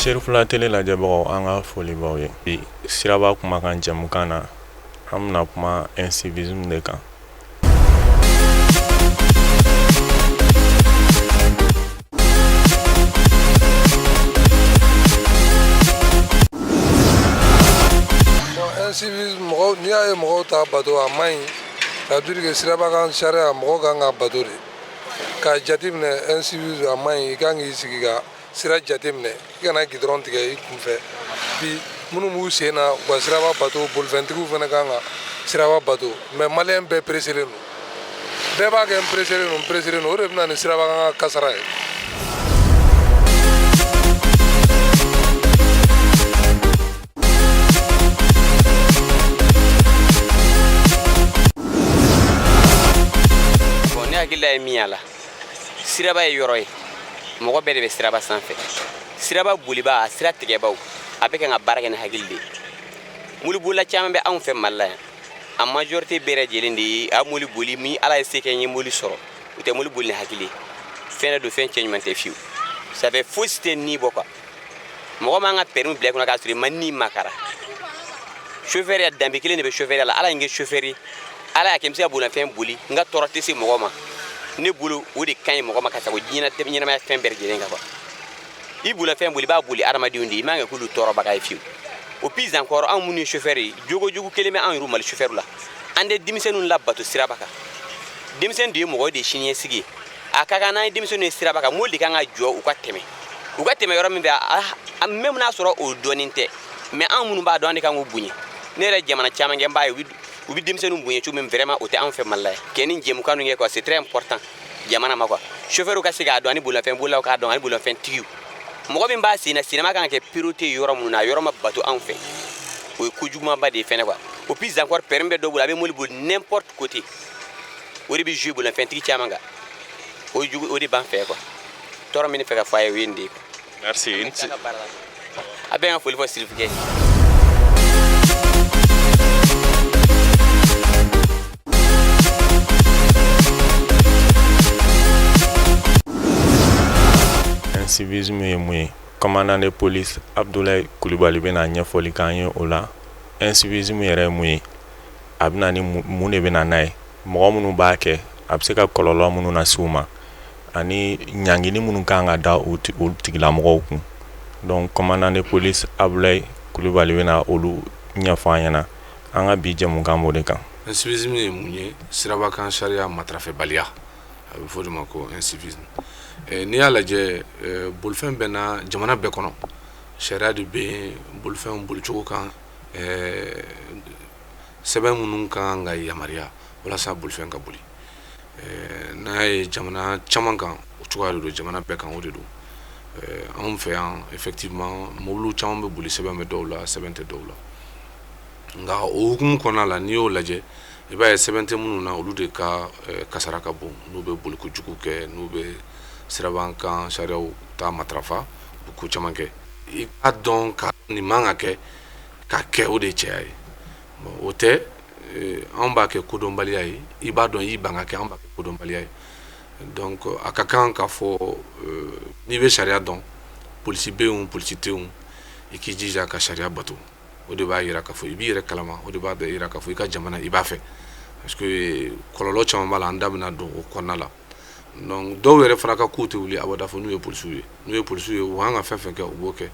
Serifula tele lajɛbagaw, an ka foli b'aw ye. Bi Siraba kumakan jɛmukan na, an bɛna kuma incivisme de kan. Incivisme, mɔgɔw, n'i y'a ye mɔgɔw t'a bato, a man ɲi. Ça veut dire que sirabakan sariya, mɔgɔ kan ka bato de k'a jateminɛ. Incivisme, a man ɲi. I kan k'i sigi ka sira jateminɛ, i kana gidɔrɔn tigɛ i kunfɛ. Bi minnu b'u sen na, u ka siraba bato. Bolifɛntigiw fana kan ka siraba bato. Mais maliyɛn bɛɛ pereselen don, bɛɛ b'a kɛ n pereselen don, n pereselen don. O de bɛ na ni sirabakan ka kasara ye. Bon, ne hakilila ye min y'a la, siraba ye yɔrɔ ye, mɔgɔ bɛɛ de bɛ siraba sanfɛ. Siraba boliba, a sira tigɛbaw, a bɛ kan ka baara kɛ ni hakili de ye. Molibolila caman bɛ anw fɛ Mali la yan, a majorité bɛɛ lajɛlen de ye a moli boli min Ala ye se kɛ n ye moli sɔrɔ. U tɛ moli boli ni hakili ye. Fɛn dɔ don, fɛn cɛ ɲuman tɛ fiyewu. Ça fait fosi tɛ ni bɔ quoi. Mɔgɔ man ka permis bila i kunna k'a sɔrɔ i ma ni makara. Chauffeur ya, danbe kelen de bɛ chauffeur la. Ala ye n kɛ chauffeur ye, Ala y'a kɛ n bɛ se ka bolimafɛn boli, n ka tɔɔrɔ tɛ se mɔgɔ ma. Ne bolo, o de ka ɲi mɔgɔ ma ka sago ɲɛnamaya fɛn bɛɛ lajɛlen kan quoi. I bolifɛn boli, i b'a boli adamadenw de ye, i man ka k'olu tɔɔrɔbaga ye fiyewu. Au pire encore, anw minnu ye chauffeur ye, jogo jugu kelen bɛ anw yɛrɛ Mali chauffeur la. An tɛ denmisɛnninw labato siraba kan. Denmisɛnnin de ye mɔgɔ de ye siniɲɛsigi ye. A ka kan n'an ye denmisɛnninw ye siraba kan, mobili de kan ka jɔ, u ka tɛmɛ, u ka tɛmɛ yɔrɔ min bɛ, même n'a sɔrɔ o dɔɔnin tɛ. Mais anw minnu b'a dɔn, an de kan k'u bonya. Ne yɛrɛ, jamana caman kɛ, n b'a ye u bɛ denmisɛnninw bonya cogo min, vraiment o tɛ anw fɛ Mali la yan. Kɛ ni jɛmukan ninnu kɛ quoi, c'est très important jamana ma quoi. Chauffeur ka se k'a dɔn, ani bolifɛn bolilaw k'a dɔn, ani bolifɛn tigiw. Mɔgɔ min b'a sen na, sinama kan ka kɛ priorité ye yɔrɔ minnu na, a yɔrɔ ma bato anw fɛ, o ye kojugumanba de ye fɛnɛ quoi. Au pire encore, permis bɛ dɔw bolo, a bɛ mobili boli n'importe côté, o de bɛ jouer bolifɛntigi caman kan. O jugu, o de b'an fɛ quoi. Tɔɔrɔ min fɛ ka fɔ a ye, o ye nin de ye quoi. Merci. A bɛ n ka foli fɔ Sirifikɛ. Incivisme ye mun ye? Commandant de police Abdoulaye Kulibali bɛna ɲɛfɔli k'an ye o la. Incivisme yɛrɛ ye mun ye? A bɛ ni mun de bɛ na n'a ye? Mɔgɔ minnu b'a kɛ, a bɛ se ka kɔlɔlɔ minnu lase u ma, ani ɲangini minnu kan ka da o tigilamɔgɔw kun. Donc commandant de police Abdoulaye Kulibali bɛna olu ɲɛfɔ an ɲɛna. An ka bi jɛmukan b'o de kan. Incivisme ye mun ye? Sirabakan sariya matarafɛbaliya, a bɛ fɔ o de ma ko incivisme. N'i y'a lajɛ, bolifɛn bɛ na jamana bɛɛ kɔnɔ, sariya de bɛ yen bolifɛn bolicogo kan, sɛbɛn minnu kan ka yamaruya walasa bolifɛn ka boli. N'a ye jamana caman kan, o cogoya de don, jamana bɛɛ kan o de don. Anw fɛ yan, effectivement, mobiliw caman bɛ boli, sɛbɛn bɛ dɔw la, sɛbɛn tɛ dɔw la. Nka o hukumu kɔnɔna la, n'i y'o lajɛ, i b'a ye sɛbɛn tɛ minnu na, olu de ka kasara ka bon. N'u bɛ boliko jugu kɛ, n'u bɛ siraban kan sariyaw ta matarafa, u bɛ ko caman kɛ. I k'a dɔn ka nin man ka kɛ ka kɛ, o de ye cɛya ye. Bon, o tɛ, anw b'a kɛ kodɔnbaliya ye. I b'a dɔn, i ban ka kɛ, anw b'a kɛ kodɔnbaliya ye. Donc a ka kan k'a fɔ, n'i bɛ sariya dɔn, polisi bɛ yen, polisi tɛ yen, i k'i jija ka sariya bato. O de b'a jira k'a fɔ i b'i yɛrɛ kalama, o de b'a jira k'a fɔ i ka jamana i b'a fɛ, parce que kɔlɔlɔ caman b'a la, an da bɛna don o kɔnɔna la. Donc dɔw yɛrɛ fana ka kow tɛ wuli abada fo n'u ye polisiw ye. N'u ye polisiw ye, u kan ka fɛn fɛn kɛ, u b'o kɛ.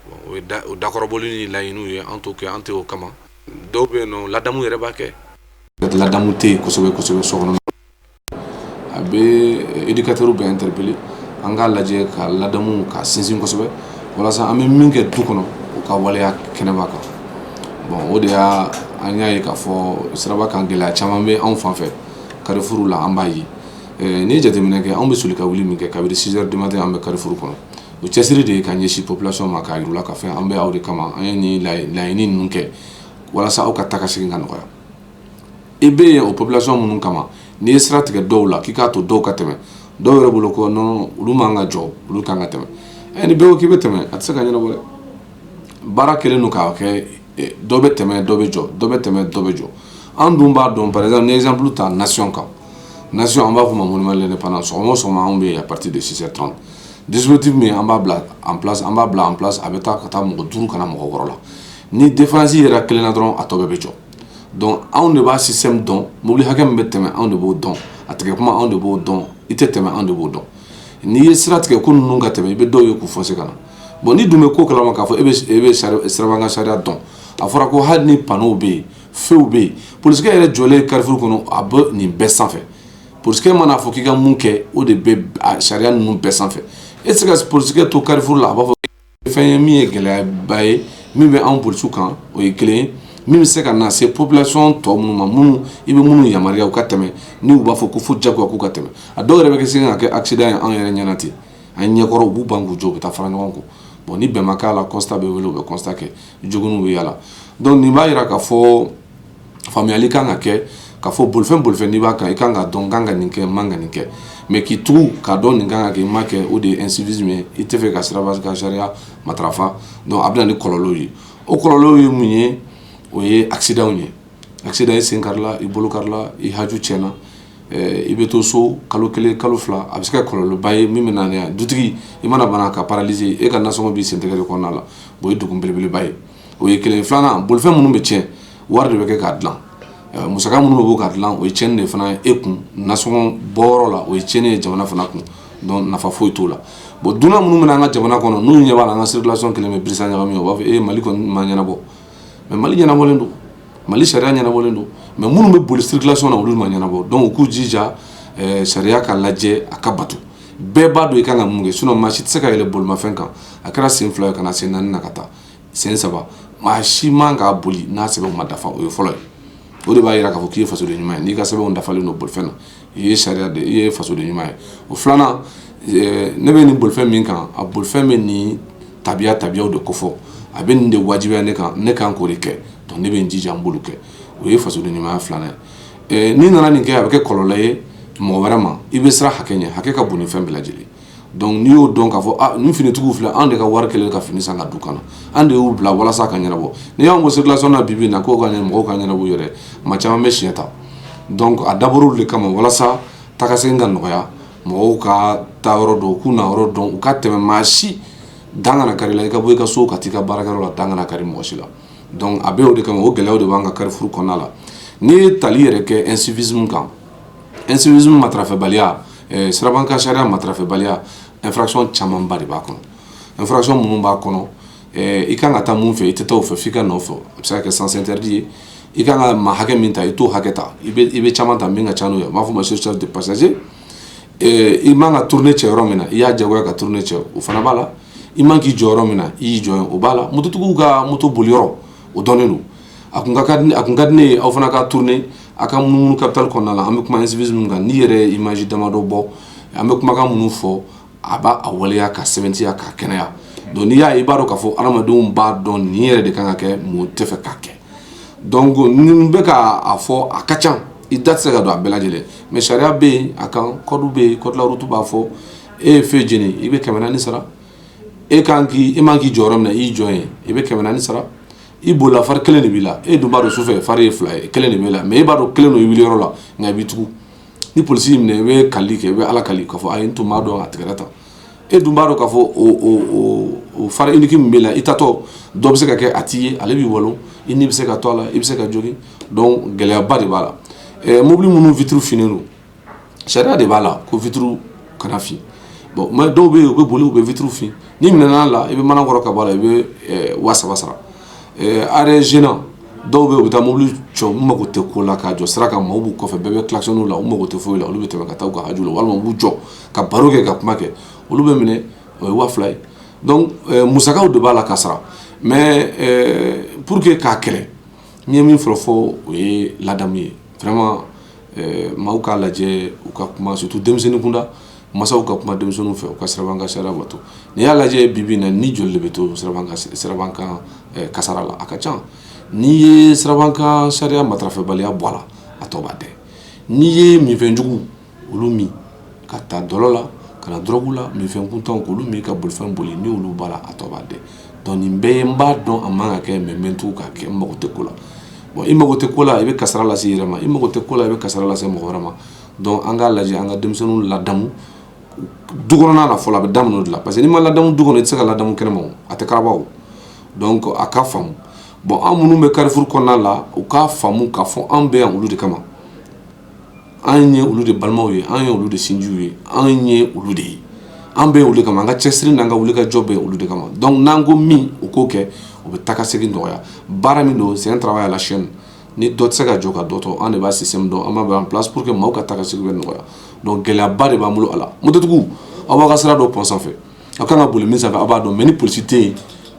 Bon, o ye o dakɔrɔbɔli ni laɲiniw ye, an t'o kɛ, an tɛ o kama. Dɔw bɛ yen nɔ, ladamu yɛrɛ b'a kɛ. Ladamu tɛ yen kosɛbɛ kosɛbɛ so kɔnɔ. A bɛ éducateur bɛɛ interpeller, an k'a lajɛ ka ladamu ka sinsin kosɛbɛ, walasa an bɛ min kɛ du kɔnɔ, o ka waleya kɛnɛba kan. Bon, o de y'a an y'a ye k'a fɔ siraba kan gɛlɛya caman bɛ anw fan fɛ carrefour la. An b'a ye, n'i ye jateminɛ kɛ, anw bɛ soli ka wuli min kɛ kabini 6 heures du matin, an bɛ carrefour kɔnɔ. O cɛsiri de ye ka ɲɛsin population ma, k'a yir'u la k'a fɔ an bɛ aw de kama, an ye nin laɲini ninnu kɛ walasa aw ka taa ka segin ka nɔgɔya. I bɛ yen o population minnu kama, n'i ye sira tigɛ dɔw la k'i k'a to dɔw ka tɛmɛ, dɔw yɛrɛ bolo ko non, olu man ka jɔ, olu kan ka tɛmɛ. Ni bɛɛ ko k'i bɛ tɛmɛ, a tɛ se ka ɲɛnabɔ dɛ. Baara kɛlen don k'a kɛ dɔ bɛ tɛmɛ, dɔ bɛ jɔ, dɔ bɛ tɛmɛ, dɔ bɛ jɔ. An dun b'a dɔn, par exemple, ni exemple ta nation kan, nation, an b'a fɔ ma monument de l'indépendance, sɔgɔma o sɔgɔma anw bɛ yen à partir de 6h30. Dispositif min an b'a bila en place, an b'a bila en place, a bɛ taa ka taa mɔgɔ 5 ka na mɔgɔ 6 la. Ni défaillance yɛrɛ kelen na dɔrɔn, a tɔ bɛɛ bɛ jɔ. Donc anw de b'a système dɔn, mobili hakɛ min bɛ tɛmɛ, anw de b'o dɔn, a tigɛ kuma, anw de b'o dɔn, i tɛ tɛmɛ, anw de b'o dɔn. N'i ye sira tigɛ ko ninnu ka tɛmɛ, i bɛ dɔw ye k'u foncer ka na. Bon, ni dun bɛ ko kalama k'a fɔ e bɛ sirabakan sariya dɔn, a fɔra ko hali ni panneau bɛ yen, feuw bɛ yen, polisikɛ yɛrɛ jɔlen carrefour kɔnɔ, a bɛ nin bɛɛ sanfɛ. Polisikɛ mana fɔ k'i ka mun kɛ, o de bɛ sariya ninnu bɛɛ sanfɛ. E tɛ se ka polisikɛ to carrefour la, a b'a fɔ fɛn ye min ye gɛlɛyaba ye min bɛ anw polisiw kan, o ye kelen ye. Min bɛ se ka na se population tɔ minnu ma, minnu i bɛ minnu yamaruya u ka tɛmɛ, ni u b'a fɔ ko fo jagoya k'u ka tɛmɛ, a dɔw yɛrɛ bɛ kɛ se ka kɛ accident ye anw yɛrɛ ɲɛna ten, an ɲɛkɔrɔ, u b'u ban k'u jɔ, u bɛ taa fara ɲɔgɔn kɔ. Bon, ni bɛn ma k'a la, constat bɛ wele, u bɛ constat kɛ, joginw bɛ yala. Donc nin b'a yira k'a fɔ faamuyali kan ka kɛ k'a fɔ bolifɛn n'i b'a kan, i kan ka dɔn n kan ka nin kɛ, n man ka nin kɛ. Mais k'i tugu k'a dɔn nin kan ka kɛ, i ma kɛ, o de ye incivisme ye. I tɛ fɛ ka siraba ka sariya matarafa. Donc a bɛ na ni kɔlɔlɔw ye. O kɔlɔlɔw ye mun ye? O ye accident ye. Accident, i sen karila, i bolo karila, i haju tiɲɛna, i bɛ to so kalo 1, kalo 2. A bɛ se ka kɔlɔlɔba ye min bɛ na ni dutigi, i mana bana ka paralyser, e ka nasɔngɔ b'i sen tɛgɛ de kɔnɔna la. Bon, o ye degun belebeleba ye. O ye kelen. Filanan, bolifɛn minnu bɛ tiɲɛ, wari de bɛ kɛ k'a dilan. Musaka minnu bɛ bɔ k'a dilan, o ye tiɲɛni de fana ye e kun nasɔngɔ bɔyɔrɔ la, o ye tiɲɛni ye jamana fana kun. Donc nafa foyi t'o la. Bon, dunan minnu bɛ an ka jamana kɔnɔ, n'u ɲɛ b'a la an ka circulation kɛlen bɛ birisa ɲagami, u b'a fɔ e Mali kɔni ma ɲɛnabɔ. Mais Mali ɲɛnabɔlen don, Mali sariya ɲɛnabɔlen don, mais minnu bɛ boli circulation na, olu ma ɲɛnabɔ. Donc u k'u jija sariya ka lajɛ, a ka bato. Bɛɛ b'a dɔn i kan ka mun kɛ, sinon maa si tɛ se ka yɛlɛ bolimafɛn kan, a kɛra sen 2 ye ka na sen 4 na ka taa sen 3, maa si man k'a boli n'a sɛbɛnw ma dafa. O ye fɔlɔ ye. O de b'a yira k'a fɔ k'i ye fasoden ɲuman ye. N'i ka sɛbɛnw dafalen don bolifɛn na, i ye sariya de, i ye fasoden ɲuman ye. O filanan, ne bɛ nin bolifɛn min kan, a bolifɛn bɛ nin tabiya tabiyaw de kofɔ, a bɛ nin de wajibiya ne kan, ne kan k'o de kɛ. Donc ne bɛ n jija, n b'olu kɛ. O ye fasoden ɲumanya filanan ye. N'i nana nin kɛ, a bɛ kɛ kɔlɔlɔ ye mɔgɔ wɛrɛ ma. I bɛ siran hakɛ ɲɛ, hakɛ ka bon ni fɛn bɛɛ lajɛlen. Donc n'i y'o dɔn k'a fɔ ah, nin finitigiw filɛ, anw de ka wari kɛlen ka fini san ka du kɔnɔ, an de y'u bila walasa ka ɲɛnabɔ. N'i y'anw ko circulation na bi bi in na k'o ka ɲɛ, mɔgɔw ka ɲɛnabɔ u yɛrɛ, maa caman bɛ siɲɛ ta. Donc a dabɔra de kama walasa taga segin ka nɔgɔya, mɔgɔw ka taa yɔrɔ dɔn, u k'u na yɔrɔ dɔn, u ka tɛmɛ, maa si dan kana kari la, i ka bɔ i ka so ka t'i ka baarakɛyɔrɔ la, dan kana kari mɔgɔ si la. Donc a bɛ o de kama, o gɛlɛyaw de b'an ka carrefour kɔnɔna la. N'i ye tali yɛrɛ kɛ incivisme kan, incivisme matarafɛbaliya, sirabakan sariya matarafɛbaliya, infraction camanba de b'a kɔnɔ. Infraction minnu b'a kɔnɔ, i kan ka taa mun fɛ, i tɛ taa o fɛ, f'i ka nɔ fɛ. A bɛ se ka kɛ sens interdit ye. I kan ka maa hakɛ min ta, i t'o hakɛ ta, i bɛ caman ta min ka ca n'o ye, u b'a fɔ o ma surcharge de passager. I man ka tourner cɛ yɔrɔ min na, i y'a jagoya ka tourner cɛ, o fana b'a la. I man k'i jɔ yɔrɔ min na, i y'i jɔ yen, o b'a la. Mototigiw ka moto boli yɔrɔ, o dɔnnen don. A kun ka di ne ye aw fana ka tourner, a ka munumunu capitale kɔnɔna la. An bɛ kuma incivisme min kan, n'i yɛrɛ ye image damadɔ bɔ, an bɛ kumakan minnu fɔ, a b'a a waleya ka sɛbɛntiya k'a kɛnɛya. Donc n'i y'a ye, i b'a dɔn k'a fɔ adamadenw b'a dɔn nin yɛrɛ de kan ka kɛ, mun tɛ fɛ k'a kɛ. Donc ni bɛ ka a fɔ, a ka ca, i da tɛ se ka don a bɛɛ lajɛlen. Mais sariya bɛ yen a kan, code bɛ yen, code de la route b'a fɔ e ye feu jeni, i bɛ 400 sara. E kan k'i, i man k'i jɔ yɔrɔ min na, i y'i jɔ yen, i bɛ 400 sara. I bolila, phare kelen de b'i la, e dun b'a dɔn sufɛ phare ye 2 ye, kelen de b'e la, mais e b'a dɔn kelen don i wuli yɔrɔ la, nka i b'i tugu. Ni polisi y'i minɛ, i bɛ kali kɛ, i bɛ Ala kali k'a fɔ ayi, n tun b'a dɔn, a tigɛra tan. E dun b'a dɔn k'a fɔ o phare unique min b'e la, i tatɔ dɔ bɛ se ka kɛ a t'i ye, ale b'i walo, i ni bɛ se ka to a la, i bɛ se ka jogin. Donc gɛlɛyaba de b'a la. Mobili minnu vitre finnen don, sariya de b'a la ko vitre kana fin. Bon, mais dɔw bɛ yen, u bɛ boli, u bɛ vitre fin. N'i minɛna la, i bɛ mana kɔrɔ ka bɔ a la, i bɛ 3000 sara. Arrêt gênant, dɔw bɛ yen, u bɛ taa mobili jɔ, u mago tɛ ko la, k'a jɔ sira kan, maaw b'u kɔfɛ, bɛɛ bɛ klaxon la, u mago tɛ foyi la, olu bɛ tɛmɛ ka taa u ka haju la, walima u b'u jɔ ka baro kɛ, ka kuma kɛ, olu bɛ minɛ, o ye 2000 ye. Donc musakaw de b'a la ka sara. Mais pour que k'a kɛlɛ, n ye min fɔlɔ fɔ, o ye ladamu ye. Vraiment, maaw k'a lajɛ, u ka kuma, surtout denmisɛnnin kunda, masaw ka kuma denmisɛnninw fɛ, u ka siraban ka sariya bato. N'i y'a lajɛ bi bi in na, ni joli de bɛ to siraban kan kasara la? A ka ca. N'i ye siraban kan sariya matarafɛbaliya bɔ a la, a tɔ b'a dɛ. N'i ye minfɛnjugu olu min, ka taa dɔlɔ la, ka na dɔrɔgu la, minfɛn kuntanw k'olu min ka bolifɛn boli, ni olu b'a la, a tɔ b'a dɛ. Donc nin bɛɛ ye n b'a dɔn a man ka kɛ, mais n bɛ n tugu k'a kɛ, n mago tɛ ko la. Bon, i mago tɛ ko la, i bɛ kasara lase i yɛrɛ ma, i mago tɛ ko la, i bɛ kasara lase mɔgɔ wɛrɛ ma. Donc an k'a lajɛ, an ka denmisɛnninw ladamu. Du kɔnɔna la fɔlɔ, a bɛ daminɛ o de la, parce que n'i ma ladamu du kɔnɔ, i tɛ se ka ladamu kɛnɛma o, a tɛ karaba o. Donc a ka faamu. Bon, an minnu bɛ carrefour kɔnɔna la, u k'a faamu k'a fɔ an bɛ yan olu de kama. An ye olu de balimaw ye, an ye olu de sinjiw ye, an ye olu de ye, an bɛ olu de kama. An ka cɛsiri n'an ka wulikajɔ bɛ olu de kama. Donc n'an ko min, o k'o kɛ, o bɛ taa ka segin nɔgɔya. Baara min don, c'est un travail à la chaîne. Ni dɔ tɛ se ka jɔ ka dɔ to, an de b'a système dɔn, an b'a bila en place pour que maaw ka taa ka segin bɛ nɔgɔya. Donc gɛlɛyaba de b'an bolo a la. Mototigiw, aw b'aw ka sira dɔ pɔn sanfɛ, aw kan ka boli min sanfɛ, aw b'a dɔn. Mais ni polisi tɛ yen,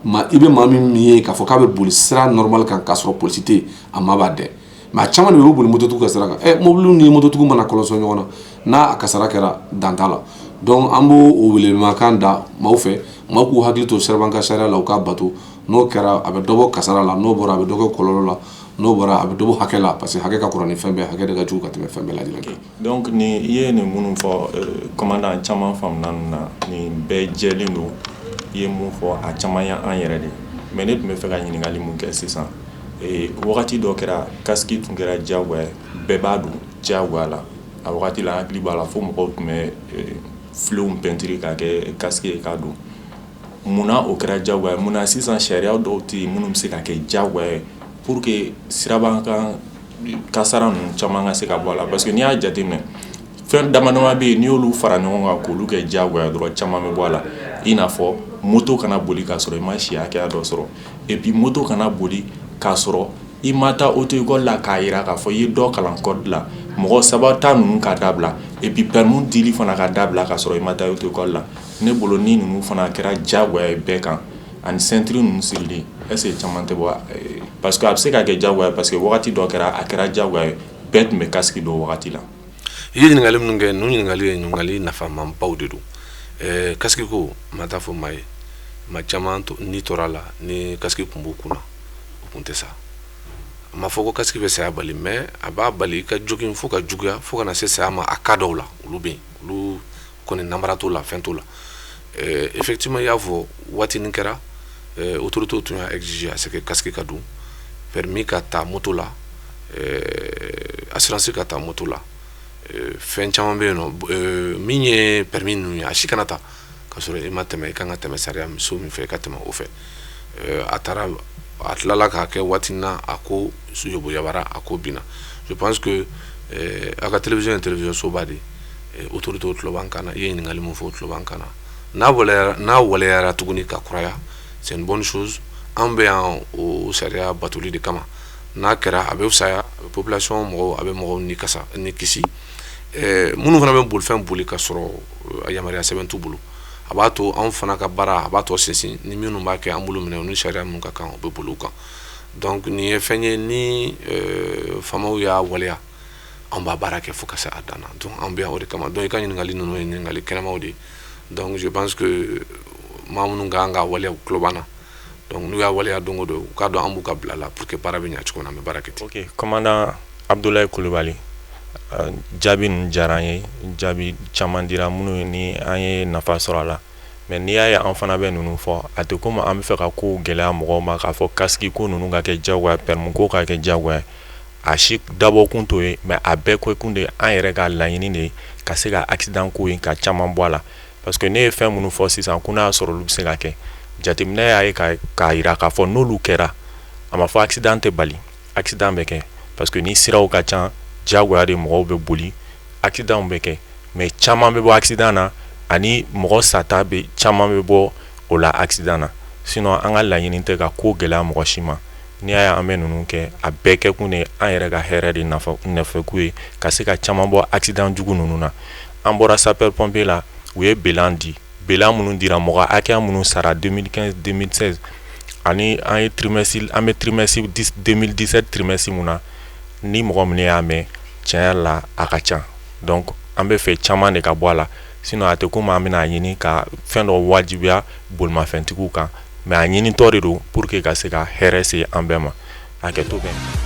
ma i bɛ maa min ye k'a fɔ k'a bɛ boli sira normal kan k'a sɔrɔ polisi tɛ yen, a maa b'a dɛn. Mais a caman de bɛ boli mototigiw ka sira kan. Ɛ, mobiliw ni mototigiw mana kɔlɔsɔ ɲɔgɔn na, n'a a kasara kɛra, dan t'a la. Donc an b'o o welemakan da maaw fɛ, maaw k'u hakili to siraban ka sariya la, u k'a bato. N'o kɛra, a bɛ dɔ bɔ kasara la. N'o bɔra, a bɛ dɔ kɛ kɔlɔlɔ la. N'o bɔra, a bɛ dɔ bɔ hakɛ la, parce que hakɛ ka kɔrɔ ni fɛn bɛɛ, hakɛ de ka jugu ka tɛmɛ fɛn bɛɛ lajɛlen kan. Donc ni i ye nin minnu fɔ, commandant, caman faamuna nin na. Nin bɛɛ jɛlen don. I ye mun fɔ, a caman ye an yɛrɛ de. Mais ne tun bɛ fɛ ka ɲininkali mun kɛ sisan, wagati dɔ kɛra, casque tun kɛra diyagoya ye, bɛɛ b'a don diyagoya la. A wagati la, an hakili b'a la fo mɔgɔw tun bɛ filenw pɛntiri k'a kɛ casque ye k'a don. Munna o kɛra diyagoya ye? Munna sisan sariya dɔw tɛ yen minnu bɛ se ka kɛ diyagoya ye pour que siraban kan kasara ninnu caman ka se ka bɔ a la? Parce que n'i y'a jateminɛ, fɛn dama dama bɛ yen, n'i y'olu fara ɲɔgɔn kan k'olu kɛ diyagoya dɔrɔn, caman bɛ bɔ a la. I n'a fɔ moto kana boli k'a sɔrɔ i ma si hakɛya dɔ sɔrɔ, et puis moto kana boli k'a sɔrɔ i ma taa auto école la k'a yira k'a fɔ i ye dɔ kalan code la. Mɔgɔ saba ta ninnu ka dabila, et puis permis dili fana ka dabila k'a sɔrɔ i ma taa auto école la. Ne bolo, ni ninnu fana kɛra diyagoya ye bɛɛ kan, ani ceinture ninnu sirili, est ce que caman tɛ bɔ? Parce que a bɛ se ka kɛ diyagoya, parce que wagati dɔ kɛra, a kɛra diyagoya ye, bɛɛ tun bɛ casque don wagati la. I ye ɲininkali minnu kɛ, ninnu ɲininkali ye ɲininkali nafamanbaw de don. Casque ko, ma taa fɔ maa ye, maa caman ni tora la ni casque kun b'u kunna, o kun tɛ sa. A ma fɔ ko casque bɛ saya bali, mais a b'a bali i ka jogin fo ka juguya, fo ka na se saya ma. A cas dɔw la, olu bɛ yen, olu kɔni namara t'o la, fɛn t'o la. Effectivement, i y'a fɔ, waatinin kɛra, autorité tun y'a exiger à ce que casque ka don, permis ka ta moto la, assurance ka ta moto la, fɛn caman bɛ yen nɔ. Min ye permis ninnu ye, a si kana ta ka sɔrɔ i ma tɛmɛ, i kan ka tɛmɛ sariya so min fɛ, i ka tɛmɛ o fɛ. A taara, a tilala k'a kɛ waati na, a ko yoboyabara, a ko binna. Je pense que a ka télévision ye télévision soba de ye, autorité tulo b'an kan na. I ye ɲininkali mun fɔ, o tulo b'an kan na. N'a waleyara, n'a waleyara tuguni ka kuraya, c'est une bonne chose. An bɛ yan o sariya batoli de kama. N'a kɛra, a bɛ fisaya, a bɛ population mɔgɔw, a bɛ mɔgɔw ni kasa ni kisi. Minnu fana bɛ bolifɛn boli ka sɔrɔ a yamaruya sɛbɛn t'u bolo, a b'a to anw fana ka baara, a b'a tɔ sinsin. Ni minnu b'a kɛ, an bolo minɛ, ni sariya minnu ka kan, o bɛ boli u kan. Donc nin ye fɛn ye, ni faamaw y'a waleya, an b'a baara kɛ fo ka se a dan na. Donc an bɛ yan o de kama. Donc i ka ɲininkali ninnu ye ɲininkali kɛnɛmaw de ye. Donc je pense que maa minnu ka kan ka waleya, u tulo b'an na. Donc n'u y'a waleya don o don, u k'a dɔn an b'u ka bila la pour que baara bɛ ɲɛ cogo min na, an bɛ baara kɛ ten. Ok, commandant Abdoulaye Coulibaly, jaabi ninnu diyara an ye. Jaabi caman dira minnu ni an ye nafa sɔrɔ a la. Mais n'i y'a ye an fana bɛ ninnu fɔ, a tɛ komi an bɛ fɛ ka kow gɛlɛya mɔgɔw ma k'a fɔ casque ko ninnu ka kɛ diyagoya, permis ko ka kɛ diyagoya. A si dabɔkun t'o ye, mais a bɛɛ kɛ kun de ye an yɛrɛ ka laɲini de ye ka se ka accident ko in ka caman bɔ a la. Parce que ne ye fɛn minnu fɔ sisan, ko n'a y'a sɔrɔ olu bɛ se ka kɛ, jateminɛ y'a ye k'a yira k'a fɔ n'olu kɛra, a ma fɔ accident tɛ bali, accident bɛ kɛ, parce que ni siraw ka ca, diyagoya de mɔgɔw bɛ boli, accident bɛ kɛ. Mais caman bɛ bɔ accident na, ani mɔgɔ sata bɛ caman bɛ bɔ o la accident na. Sinon an ka laɲini tɛ ka ko gɛlɛya mɔgɔ si ma. N'i y'a ye an bɛ ninnu kɛ, a bɛɛ kɛ kun de ye an yɛrɛ ka hɛrɛ de nafa nɔfɛko ye, ka se ka caman bɔ accident jugu ninnu na. An bɔra sapeur pompier la, u ye bilan di. Bilan minnu dira, mɔgɔ hakɛya minnu sara 2015, 2016, ani an ye trimestre, an bɛ trimestre 2017, trimestre mun na, ni mɔgɔ min y'a mɛn, tiɲɛ yɛrɛ la, a ka ca. Donc an bɛ fɛ caman de ka bɔ a la. Sinon a tɛ komi an bɛna ɲini ka fɛn dɔ wajibiya bolimafɛntigiw kan, mais a ɲinitɔ de don pour que ka se ka hɛrɛ se an bɛɛ ma. Hakɛto bɛ.